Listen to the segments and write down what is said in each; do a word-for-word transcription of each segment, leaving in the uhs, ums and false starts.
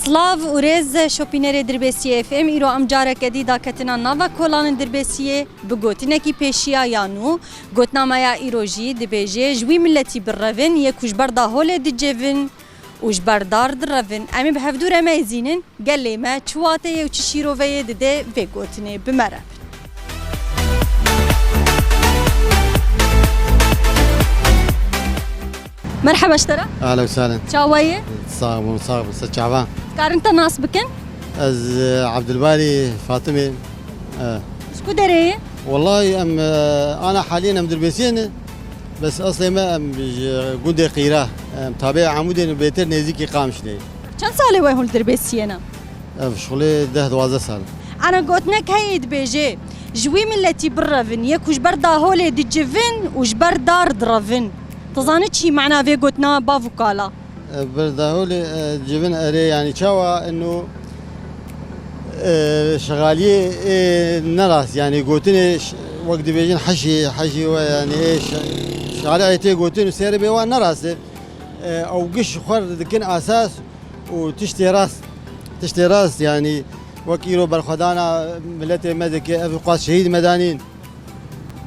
Silav û rêz şopînerê Dirbêsiyê F M, îro em careke dî daketina nava kolanên Dirbêsiyê bi gotinekî pêşiya ya nû. Gotina me ya îro jî dibêje, ji wî miletî birevin, yê ku ji ber daholê dicivin û ji ber dar direvin. Em ê bi hevdû re meyzînin, gelê me çi wateyê û çi şîroveyê dide vê gotinê. Bi me re bin. Merheba ji te re. Ahlen û sahlen. Çawa yê? Sağ olun, sağ olun. Siz çawa? Karin te nas bikin? Ez, e, Abdülbari Fatimê. E. Ji ku derê yê? Wallahi em, e, ana haliyen em Dirbêsiyê ne. Bes eslê me em ji gundê Qîra. Em tabiya Amûdê ne, bêtir nêzîkî Qamişlê. Çend salê we hûn li Dirbêsiyê ne? Ev şixulê deh duwazdeh sal. Ana gotinek heye dibêje, ji wî miletî birevin, yê ku ji ber daholê dicivin û ji ber dar direvin. Tu zanî çi mana vê gotina bav û kala? E, ber daholê, e, civin erê, yanî çawa ino, e, şexaliyê, e, ne rast, yanî gotinê ş-, wek dibêjin heşî, heşî we, yanî, e, ş-, şari'ê tê gotin û sêrê bê wan ne rast e. E, ew giş xwe dikin esas û tiştê rast, tiştê rast, yanî wek îro berxwedana miletê me dike, ev qas şehîd me danîn.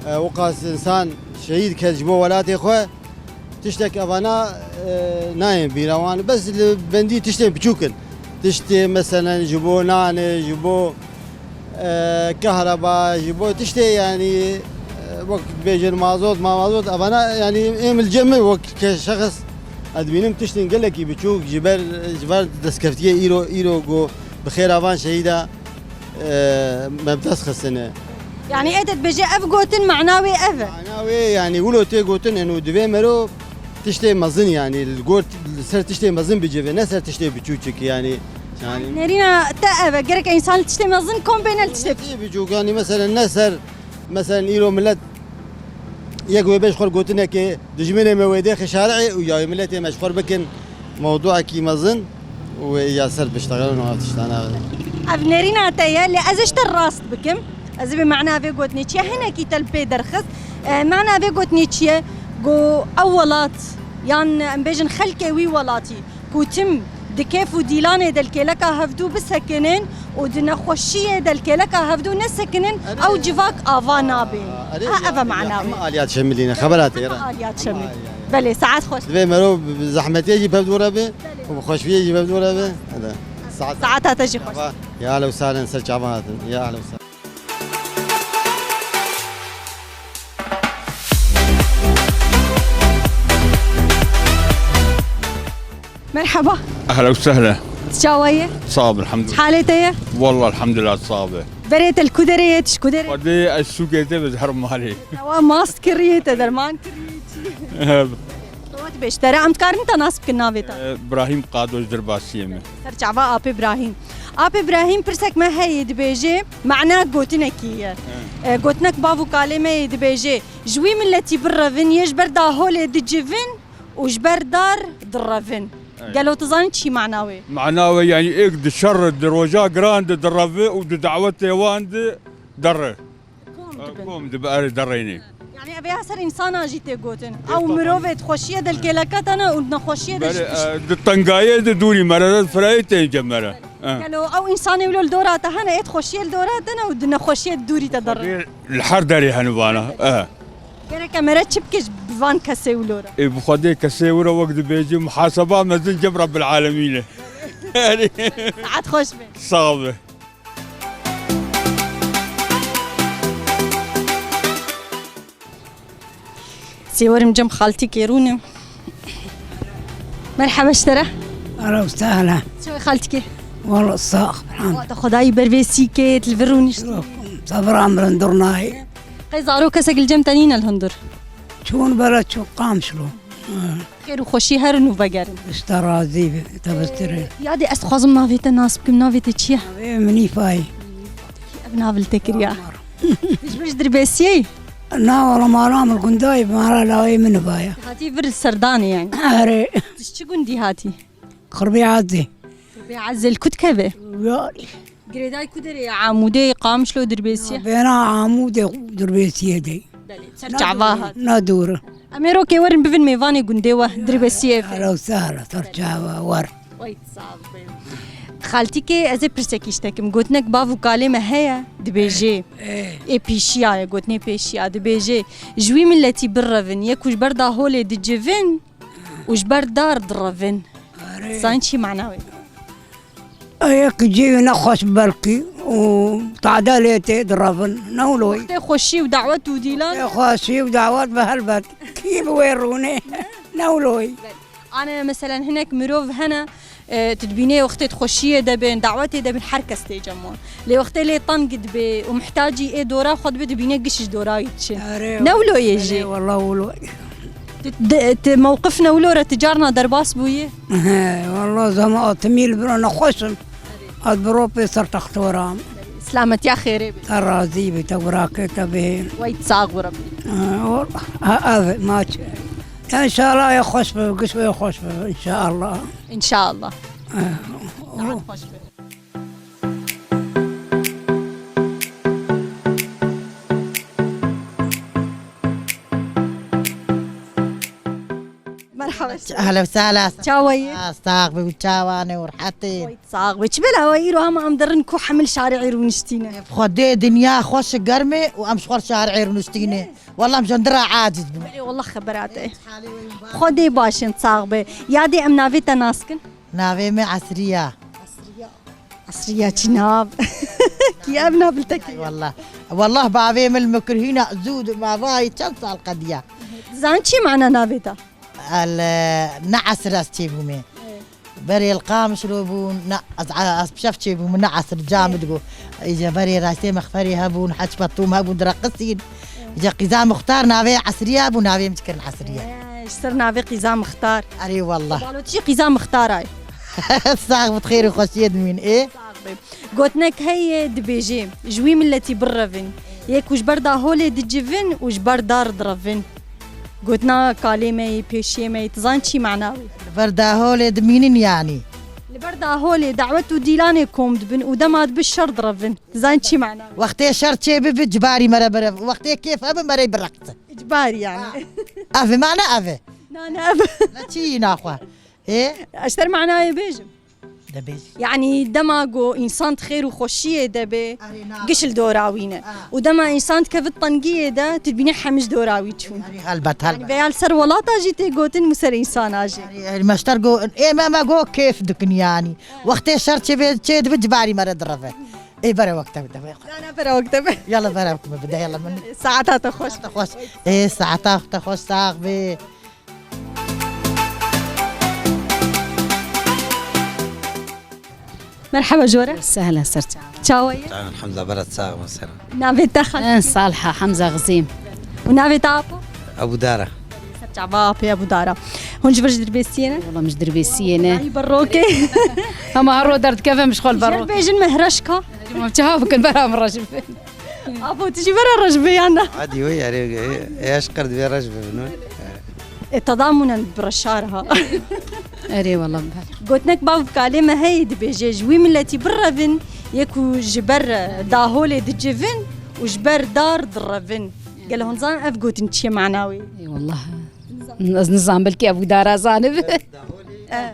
E, û qas însan şehîd ket ji bo welatê xwe, tiştek evana, e, nayên bîra wan. Bes li bendî tiştên biçûk in. Tiştê meselen ji bo nanê, ji bo, e, kahreba, ji bo tiştê, yanî, e, wek bêjin mazot, ma mazot, evana, yanî êm li cem min wek ke şexs ez dibînim tiştên gelekî biçûk ji ber, ji ber destkeftiyê îro, îro ku bi xêra van şehîda e, me bi dest xistine. Yanî ê te dibêje ev gotin mana wê ev e. Mana wê, yanî wilo tê gotin, eno divê mero tiştê mezin, yanî li gor, li ser tiştê mezin bicive, ne ser tiştê biçûçik, yanî, yanî. Nerîna te ev e, gerek însan li tiştê mezin kom bêne li tiştê biçûk. Tiştê biçûk, yanî meselen ne ser, meselen îro milet yek wê bêj xwe gotinekê dijminê me wê dêxê şari'ê û ya wê miletê me ji xwe bikin mewduekî mezin û wê ya ser biştexilin û ev tiştane. Ev nerîna te ye, lê ez ê ji te rast bikim. Ez ê vê mana vê gotinê çi ye, hinekî te li pê derxist. E, mana vê gotinê çi ye? Ku ew welat, yan em bêjin xelkê wî welatî, ku tim di kêf û dîlanê de li kêleka hevdû bisekinin û di nexweşiyê de li kêleka hevdû nesekinin, erê, ew civak ava nabe. Erê, ha, ev e mana wê. Hema aliyat şemilî ne, xebera tê re. Hema aliyat şemilî. Belê, saet xweş. Divê mero bi zehmetiyê jî bev dû re be û bi xweşbiyê jî bev dû re be. Hadi. Saet. Saeta te jî xweş. Ya ehlen û sehlen, ser çavan hatin. Ya ehlen û sehlen. Merheba. Ehlen û sehlen. Çawa ye? Sağ ol, elhamdülillah. Halê te ye? Vallahi elhamdülillah, sağ ol. Berê te li ku derê ye, tu ji ku derê? Xwedê ez sûkê te, ez her malê. Ewa mast kiriye te, derman kiriye çi? Qewet bêjtere, em dikarin te nas bikin navê te? E, Brahîm Qado ji Dirbasiyê me. Ser çava Apê Brahîm. Apê Brahîm, pirsek me heye, dibêje, mana gotinekî ye. He. E, gotinek bav û kalê me yê dibêje, ji wî miletî birevin, yê ji ber daholê dicivin û ji ber dar direvin. He. Gelo tu zanî çi mana wê? Mana wê, yanî êk di şer, di roja giran de direve û di dawetê wan de dere. Kom dibin. Kom dibe, erê, derênê. Yanî ev ya ser însana jî tê gotin. Ew mirovê di xweşiyê de li kêleka te ne û di nexweşiyê de jî. Belê, e, di tengayê de dûrî mere de firayê tên cem mere. E. Gelo ew însanê wilo li dora te hene, ê di xweşiyê li dora te ne û di nexweşiyê dûrî te derin. Xwedê li her derê hene vana. E. Gereke mere çi bike ji bi van kesê wilo re? Ê, bi Xwedê kesê wilo wek dibêjî muhaseba mezin cem Rabbil Alemîn e. Saet xweş be. Sağ be. Sêwerim cem xaltî kêrûne. Merheba ji te re. Ahlen û sehlen. Çawa xaltî kê? Walla sax, elhamdülillah. Wata Xwedayî ber vê sîkê, li vir rûniştî. Sabira mirin durnayê. Qey zarok kesek li cem te nîne li hundir? Çûn bera çû Qamişlo. Xêr û xweşî herin û vegerin. Ji te razî be, te bistirê. Yadê ez dixwazim navê te nas bikim, navê te çi ye? Navê min Nîfayê. Ev nav li te kiriya. Ji vir ji Dirbêsiyê yî? Na, wala mala min gundayê, mala lawê min vaya. Hatî vir serdanê yani. Erê. Tu ji çi gundî hatî? Xirbê Ezê. Xirbê Ezê li ku dikeve? Yarî. Girêdayî ku derê ye? Amûdê, Qamişlo, Dirbêsiyê? Bêhna Amûdê, Dirbêsiyê de. Belê, ser çava hat. Ne dûr. Em ê rokê werin bivin mêvanê gundê we, Dirbêsiyê. Ehlen û sehlen, ser çava wer. Wey sax be. Xaltîkê, ez ê pirsekî ji te kim. Gotinek bav û kalê me heye, dibêjê. Ê pîşiya ye, gotinê pêşiya, dibêjê. Ji wî miletî birevin, yê ku ji ber daholê dicivin û ji ber dar direvin. Zanî çi mana wê? Yek cihê nexweş belkî û tade lê tê direvin. Ne wilo yî. Wextê xweşî û dawet û dîlan. Wextê xweşî û dawet be helbet. Kî bi wê rûnê? Ne wilo yî. Ane, meselen, hinek mirov hene, e, tu dibînê wextê di xweşiyê de bin, dawetê de bin, her kes tê cem wan. Lê wextê lê teng dibe û mihtacî ê dora xwe dibe, dibîne giş ji dora wî diçin. Erê, ne wilo yê erê, jî. Wallah wilo. Tu, de, tu mewqif ne wilo re tu carna derbas bûyî? He, wallah zema atimî li bira nexweş im. Ez biro pê ser textora. Selametiya xêrê be. Te razî be, te wirakê te bihê. Wey sax bû Rebî. Ha, o, ha, ev, maç. Înşallah ê xweş be, giş wê xweş be, înşallah. Înşallah. Ha, o. Saet xweş be. Merhaba. Ehlen we sehlen. Çawa yî? Ah, sax be, çawa ne, û rehet e. Sax be. Çi bela we îro hema em derin ku hemil şarî rûniştîne. Xwedê dinya xweş germ e û em ji xwe şarî rûniştîne. Wallah em ji hindira aciz bûn. Belê, wallah xebera te. Xwedê baş in, sax be. Yadê em navê te nas kin? Navê me Esriya. Esriya çi nav? Kî ev nav li te kiriye? Wallah. Wallah bavê min li min kir hîna zû di mavayê çend sal qediya. Zanî çi mana navê te? El, ne esir ez çêbûme. Berê li Qamişlo bûn, ne ez, ez bi şev çêbûme, ne esir ca min digot. Îca berê rastê mexferê hebûn, heç betûm hebûn, direqisîn. Îca Qîza Muxtar navê Esriya bû, navê min dikirin Esriya. He, ji ser navê Qîza Muxtar. Erê wallah. Balotî jî Qîza Muxtar ay. Sax bit, xêr û xweşiyê dimîn, ê? Sax bî. Gotinek heye dibêje, ji wî miletî birevin, yê ku ji ber daholê dicivin û ji ber dar direvin. Gotina kalê me yê, pêşiyê me yê, tu zanî çi mana wê? Li ber daholê dimînin yanî. Li ber daholê dawet û dîlanê kom dibin û dema dibi şer direvin. Tu zanî çi mana wê? Wextê şer çê bibi, cibarî mere bire. Wextê kêf hebi, mere bireqsin. Cibarî yanî. Ha. Ev e mana ev e. Na, ne ev. Ne çi yî naxwe. Ê? Ez ji te re manayê bêjim. De bêj. Yanî dema ku însan di xêr û xweşiyê de be, erê, na. Giş li dora wî ne. Ha. Û dema însan dikeve tengiyê de, tu dibînî hemî ji dora wî çûn. Erê, helbet, yanî helbet. Veya li ser welata jî tê gotin û ser însana jî. Erê, erê, meşter go, ê me, me go kêf dikin yanî. Ha. Wextê şer çê bê, çê dibe cibarî mere direve. Ê bere wekte bide. Na, na, bere wekte be. Yala bere wekte bide, yala min. Saeta te xweş. Te xweş. Ê, saeta te xweş, sax bê. Merheba ji we re. Sehlen ser çav. Çawa ye? Tamam, elhamdülillah, berat sağ olun sen. Navê te xal? Ben Salha Hamza Xizîm. Û navê te apo? Ebu Dara. Ser çava apê Ebu Dara. Hûn ji vir ji Dirbêsiyê ne? Wala min ji Dirbêsiyê ne. Ay, berokê. Hema her ro derdikevim ji xwe li berok. Bêjin me hreşka. Çawa bikin bera min re ji bin. Apo, tu jî vera re ji vê yan de. Adî wê, erê, e, e, eşqer divê re ji bibin wê. E, tadamûnen bi reşar ha. Erê, wala be. Gotinek bav bi kalê me heye dibêje, ji wî miletî birevin, yê ku ji ber, e, daholê dicivin û ji ber dar direvin. Gelo hûn zan ev gotin çi ye mana wê? Ê, wallah. Ez nizam, belkî ev dara zanib. E.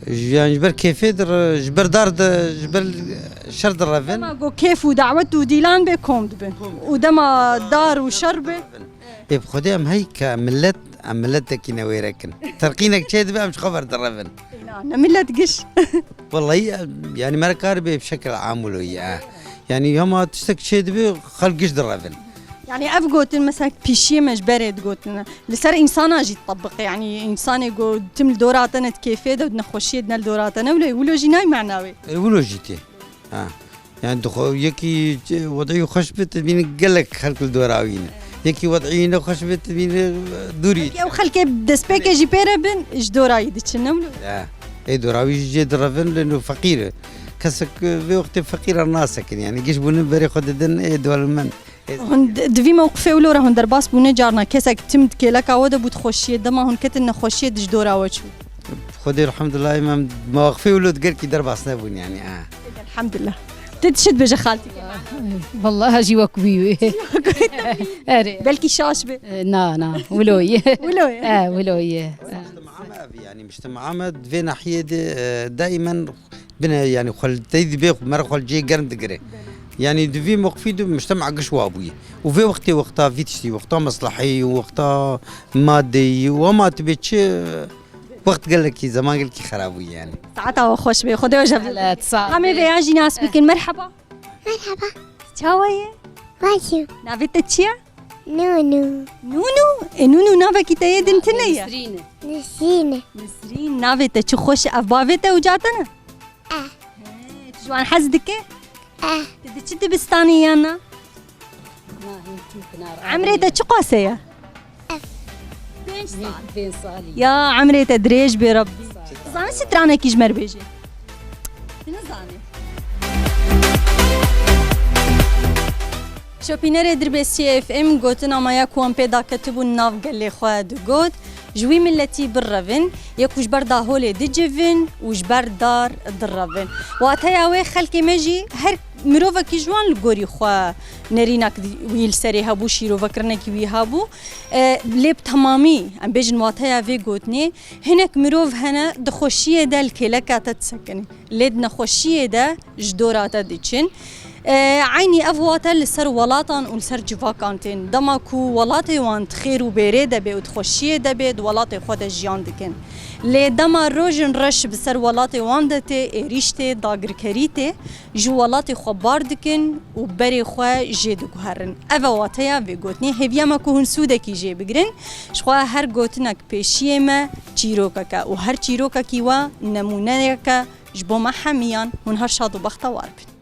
Ji, yani ji ber kêfê dir, ji ber dar de, ji ber şer direvin. Dema ku kêf û dawet û dîlan bê kom dibin. Û dema dar û şer bê. Ê bi Xwedê em hey ke millet, em miletekî newêrekin. Terqînek çê dibe em ji xwe ver direvin. Ê na, ne millet giş. Wellahî, yani me re kar bê bi şekil am wilo ye. Yani hema tiştek çê dibe xelk giş direvin. Yani ev gotin mesela pîşiyê me ji berê digotin. Li ser însana jî ditebiqe, yanî însanê ku tim li dora te ne di kêfê de û di nexweşiyê de ne li dora te ne, wilo, wilo jî nayê mana wê. E, wilo jî tê. Ha. Yani dixwe yekî, e, wedî xweş be, tu bînî gelek xelk li dora wî ne. Yekî wedî nexweş be, tu bînî, e, dûrî. Ew xelkê destpêkê jî pê re bin, ji dora wî diçin, ne wilo? Ya. Ê dora wî jî cê direvin, lê no feqîr e. Kesek, e, vê wextê feqîra nasekin, yani giş bûne berê xwe didin, ê dewlemend. Hûn di, di vî mewqifê wilo re hûn derbas bûne carna kesek tim di kêleka we de bû di xweşiyê, dema hûn ketin nexweşiyê di ji dora we çû? Xwedê elhamdulillah, em mewqifê wilo di gelkî derbas nebûn yani, ha. Elhamdulillah. Tu tişt bêje xaltî. Vallahi jî wek wî wê. Erê. Belkî şaş be. E, na, na, wilo ye. Wilo ye. E, wilo ye. E. Yani mujtema me di vê nahiyê de, e, daimen bine, yani xwe li tey dibe, xwe mere xwe li cihê germ digire. Yani di vî mewqifî de mujtema giş wa bûye. Û vê wextê wexta vî tiştî, wexta mesleheyî û wexta madeyî û hema tu bê çi, wext gelekî, zeman gelekî xerab bûye yani. Saeta we xweş be, Xwedê we ji hev Xelet, sağ Hemê ol. Vêya jî nas bikin. Merheba. Merheba. Çawa ye? Baş im. Navê te çi ye? Nûnû. Nûnû? E, Nûnû navekî te yê din tune ye? Nesrîn e. Nesrîn e. Nesrîn, navê te çi xweş e. Ev bavê te uca te ne? Eh. He, tu ji wan hez dike? Eh. Tu diçî dibistanê yan na? Na, hîn tûk nar. Emrê te çiqas e ya? Pênc sal. Pênc salî. Ya, emrê te dirêj bê Rabbî. Sağ ol. Tu zanî stranekî ji me re bêjî? Tu nizanî. Şopînerê Dirbêsiyê F M gotina me ya ku em pê daketibûn nav gelê xwe digot, ji wî miletî birevin, yê ku ji ber daholê dicivin û ji ber dar direvin. Wateya wê xelkê me jî her mirovekî ji wan li gorî xwe nerînak di-, wî li serê hebû, şîrovekirinekî wî hebû. E, lê bi temamî, em bêjin wateya vê gotinê, hinek mirov hene di xweşiyê de li kêleka te disekinî. Lê di nexweşiyê de ji dora te diçin. E, eynî ev wate li ser welatan û li ser civakan tên. Dema ku welatê wan di xêr û bêrê de bê û di xweşiyê de bê, di welatê xwe de jiyan dikin. Lê dema rojin reş bi ser welatê wan de tê, êrîş tê, dagirkerî tê, ji welatê xwe bar dikin û berê xwe jê diguherin. Ev e wateya vê gotinê. Hêviya me ku hûn sûdekî jê bigirin. Ji xwe her gotinek pêşiyê me çîrokek e û her çîrokekî we nemûneyek e ji bo me hemiyan. Hûn her şad û bextewar bin.